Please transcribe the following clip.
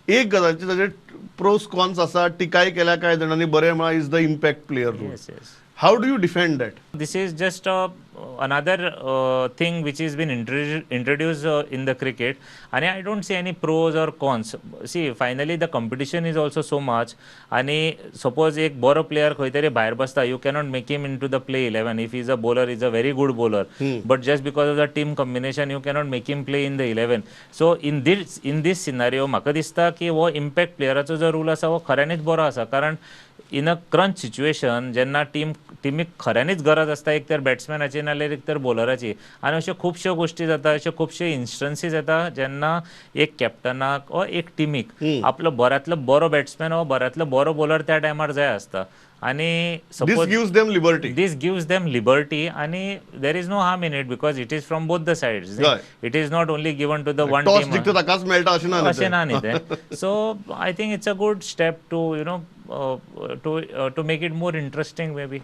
एक गजालीचे ताजे pros cons आसा, टिकाय केल्या कांय जाणांनी. बरें म्हळ्यार is the impact player rule. Yes. How do you defend that? This is just another thing which has been introduced in the cricket, and I don't see any pros or cons. See, finally the competition is also so much, आणि suppose एक बरो player खंय तरी भायर बसता, you cannot make him into the play 11. If is a bowler, is a very good bowler, but just because of the team combination you cannot make him play in the 11. So in this scenario म्हाका दिसता की हो impact प्लेयराचो जो rule आसा हो खऱ्यांनीच बरो आसा, कारण इन अ क्रंच सिच्युएशन जेन्ना टिमीक खऱ्यांनीच गरज आसता एक तर बॅट्समॅनाची नाल्यार एक तर बॉलराची, आनी अश्यो खुबश्यो गोश्टी जाता, अश्यो खुबश्यो इन्स्टन्सीस येता जेन्ना एक कॅप्टनाक वा एक टिमीक आपलो बऱ्यांतलो बरो बॅट्समॅन वा बऱ्यांतलो बरो बॉलर त्या टायमार जाय आसता आनी this suppose gives them liberty. This gives them liberty आणि there is no harm in it because it is from both the sides. It is not only given to the one toss team. जिखता ताकाच मेळटा अशें ना न्ही अशें तें. ना न्ही तें. So I think it's a good step to you know to make it more interesting maybe.